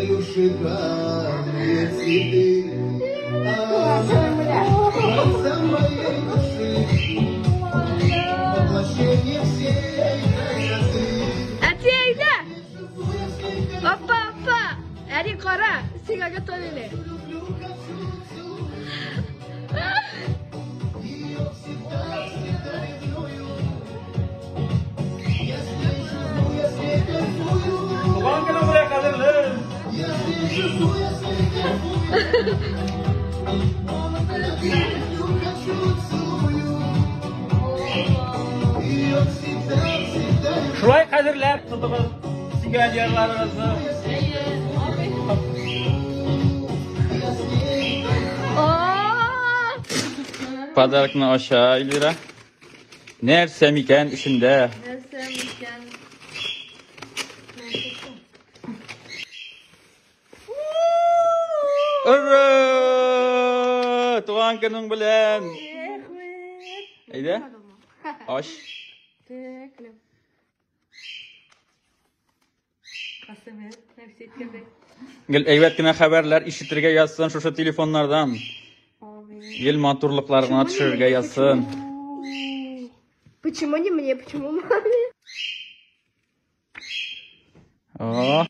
дарю шикарные цветы. Она моей души, воплощение всей красоты. Әти, әйдә! Опа, опа! Әни, кара, сиңа готовили. Ее всегда, всегда ревную. Я с ней живу, я с ней кайфую. Туган көнең белән, кадерле! Я с ней живу, я с ней кайфую. Люблю, хочу, целую. Ее всегда, всегда ревную. Шулай кадерләп тотыгыз сөйгән ярларыгызны. Я с ней О! Подарокны ача Эльвира. Нәрсә микән эчендә? Нәрсә микән? Ура! Туган көнең белән! Рәхмәт. Әйдә. Ач. Так, лем. Касымет, нәрсә әйткәндәй. Гел әйбәт кенә хәбәрләр ишетергә язсын шушы телефоннардан. Амин. Гел матурлыклар гына төшерергә язсын. Почему не мне, почему маме? О,